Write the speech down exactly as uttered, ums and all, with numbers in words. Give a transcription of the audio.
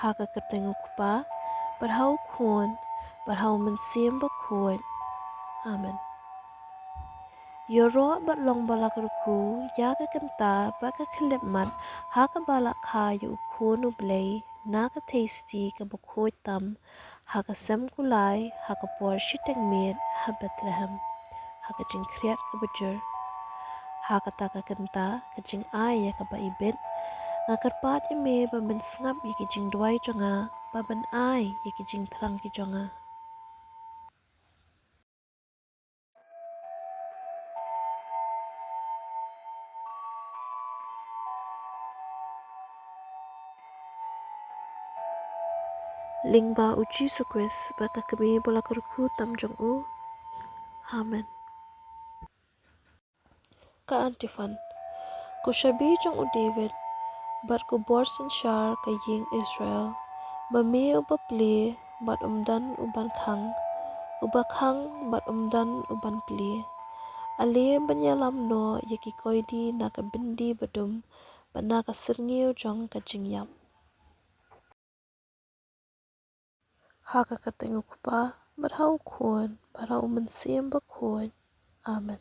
Ha ka kyrteng u Kpa, bad ha u Khun, bad ha u Mynsiem Bakhuid. Amen. Ïaroh bad long ba la kyrkhu ïa ka kynta bad ka khyllipmat ha kaba la kha ïa u Khun u Blei na ka theisti kaba khuid tam, ha ka sem kulai, ha ka por shiteng miet ha Bethlehem, ha ka jingkhriat kaba jur. Ha kata ka kynta ka jingai ïa kaba ibit, nga kyrpad ïa me ba men sngap ïa ki jingduwai jong nga, ba men ai ïa ki jingthrang ki jong nga. Lyngba u Jisu Khrist bad ka kmie ba la kyrkhu tam jong u. Amen. Ka antiphon. Ko shabi jong u David, bad ko bor synshar ka ïing Israel, ma me uba plie bad um don uban khang, uba khang bad um don uban plie. Ale ban ïalam noh ïa ki koidi na ka byndi badum, bad na ka syrngiew jong ka jingïap. Ha ka kyrteng u Kpa, bad ha u Khun, bad ha u Mynsiem Bakhuid. Amen.